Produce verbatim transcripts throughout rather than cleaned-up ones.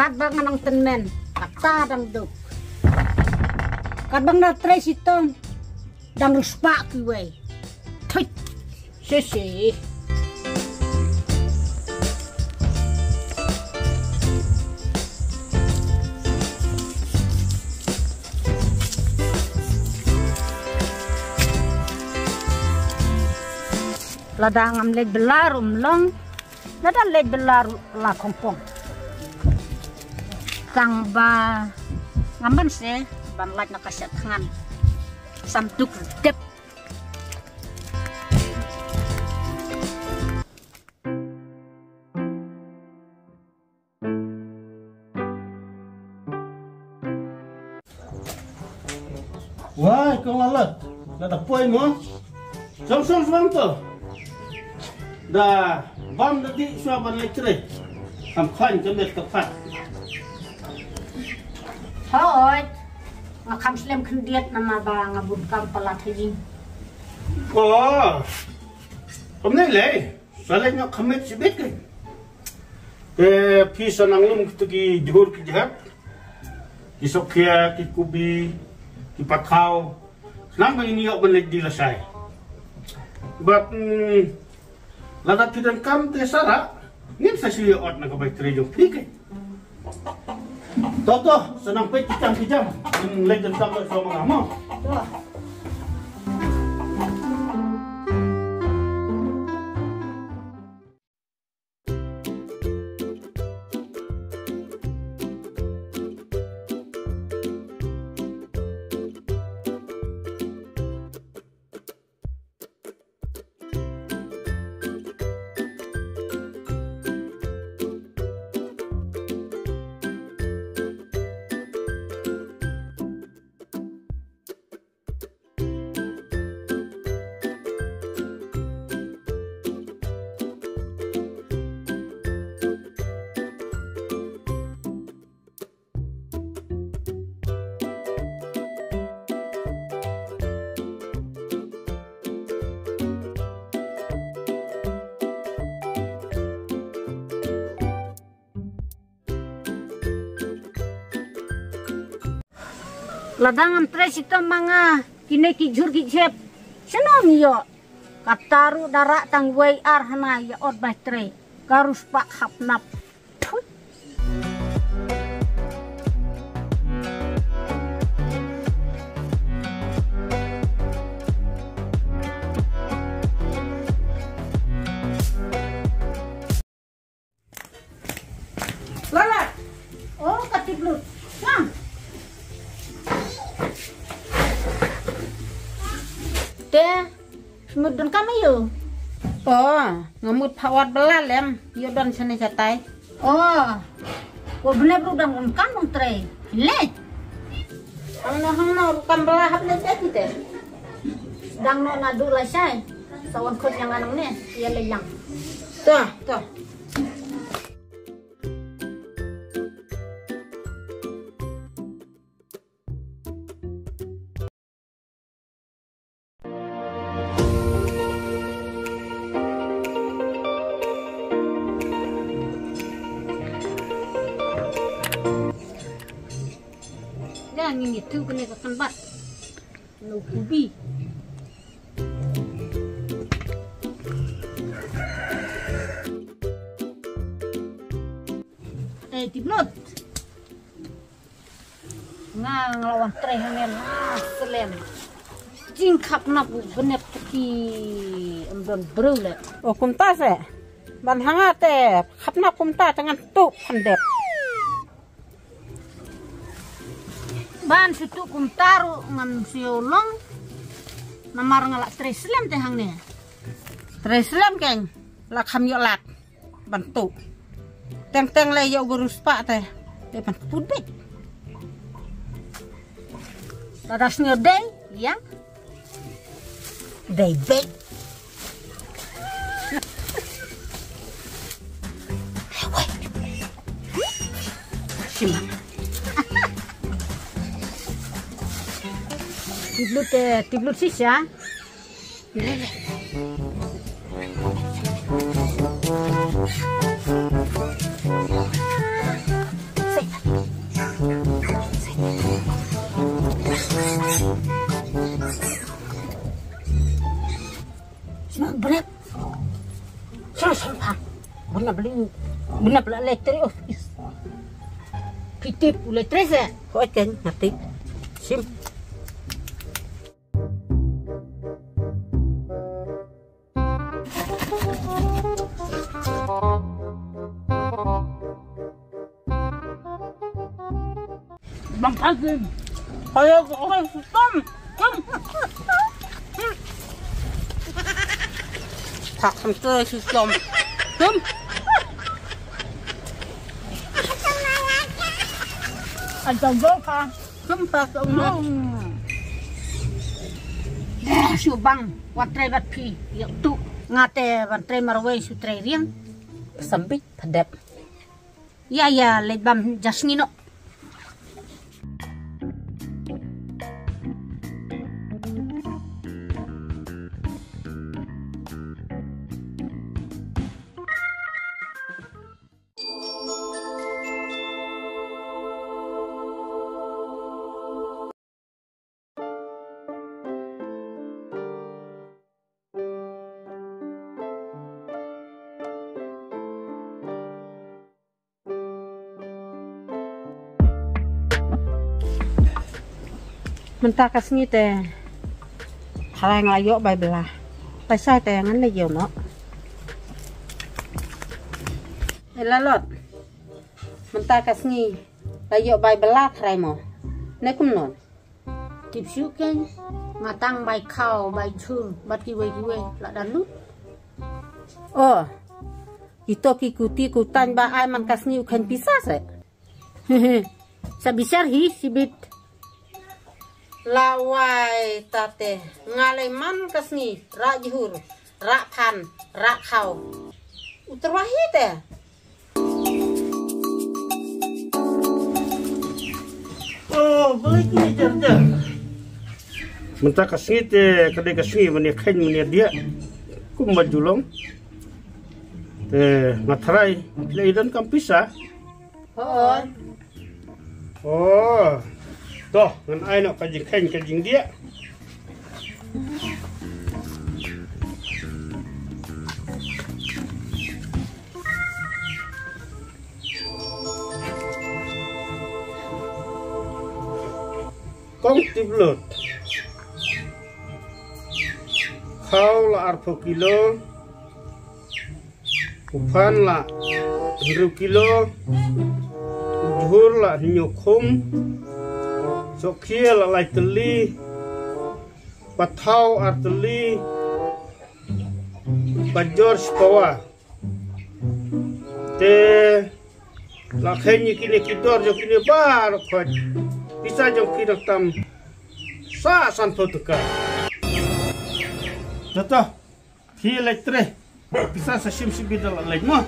Katba nga nang tymmen, kata dang duk. Katba nga trei shitom, dang riewspah kiwei. Thuit. Shi shi. Lada ngam leit bylla ruh ym long. Lada leit bylla ruh la khongpong. Tang ba ngam ban se ban lait na ka shet thngan. Sam duk dep. Wai, kong Lalat. La da poi mo. Song song song to. Da bam da di shuwa ban leit trei. Kam khlaiñ ka met ka phat. Hooid. Nga kham slem khyndiat namar ba nga bun kam palat ha ïing. Oh. Kumne lei. Sa leit nga kham met shibit ke. Te phi sa nang lum kito ki jhur ki jhep. Ki sohkhia, ki kubi, ki pathaw. Sa nang ba ngin ïoh ban leit die lashai. Bad, mm, lada phi donkam te sa rah, ngin sa shu ïoh ot na ka bai trei jong phi ke. To, to, sa nang peit ki jam ki jam. Ngin leit donkam ïa shuwa ma nga mo. To. Lada ngam trei shitom ma nga, kine ki jhur ki jhep shano ngin ïoh? Kata ruh da rah tang wei ar hana ïa ot bai trei. Ka riewspah khapnap. Phui. Lala. Oh, ka Tiplut. Wang. Te, mut donkam aiu? Oh, nga mut phah wad bylla lem, ïoh don shane shatai. Oh. Ko bnep ruh dang donkam ban trei. Leit. Hangno hangno ruh kam bylla hap leit te. Dang noh naduh lashai. Sa wan khot ïa nga nangne, ïa leit lang. To, to. Ïa ngin ïathuh kane ka kynbat. Nongkubi. Eh, Tiplut. Nga nga la wan trei hangne la slem. Jingkhapnap u bnep te ki ym don briew leh. O kumta se. Ban ha nga te khapnap kumta te ngan tuh phan dep. Ban shu tuh kumta ruh ngam shu long. Namar nga la trei slem te hangne. Trei slem keng la kham ïoh lad. Ban tuh. Teng teng lei ïa u riewspah te. Te ban put beit. Lada sngew dei ïa. Dei beit. Shim. Tiplut te, Tiplut shisha. Sa Sma brek. Sma sma. Buna beli. Buna beli letri office. Pitip letri se. Ko chen mati. Sim. Bang Azim. Kaya orang sistem. Kem. Tak sentuh sistem. Kem. Antam dong ka. Kem pas umur. Shu bang, wat trei bad phi, ïa tu nga te ban trei marwei shu trei riang. Sambit padep. Ïa ïa leit bam jasngi no. Mynta ka sngi te tharai nga la ïoh bai bylla. Paisa te ngan leit ïoh noh. Eh Lalot. Mynta ka sngi la ïoh bai bylla tharai mo. Ne kumno? Tip shuh kein, nga tang bai khaw, bai jhur bad kiwei kiwei la da lut. Oh, ito ki kuti kutang ba ai man ka sngi u kheiñ pisa se. Sa bishar hi shibit. Lawai tate, nga lei man ka sngi, rah jhur, rah phan, rah khaw. U tyrwa hi te. Oh, balik ni jar jar. Mynta ka sngi te, ka dei ka sngi ban ïa kheiñ ban ïa diah. Kumba ju long. Te nga tharai, lei don kam pisa. Hooid. Oh. To, ngan ai noh ka jingkheiñ ka jingdiah. Kong tip lut. Khaw la arphew kilo. U phan la hynriew kilo. U jhur la hynñiew khum. Sohkhia la lai tylli. Pathaw ar tylli. Pajor shipawa. Te la kheiñ ïa kine ki dor jong kine baroh khoit. Pisa jong ki dang tam sa sanphew tyngka. Joto. Phi leit trei. Pisa sa shim shibit da la leit mo.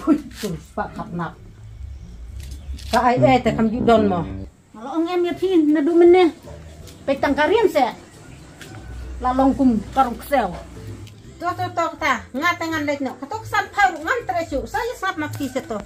Phui, tu spa kap nak. Ka ai eh te kam ju don mo. Nga la ong em ïa phi naduh mynne. Peit tang ka riam se. La long kum ka rong ksew. To to to kata, nga te ngan leit noh. Kato ka sanphew ruh ngan trei shuh. Sa ïa sngap ma phi se to.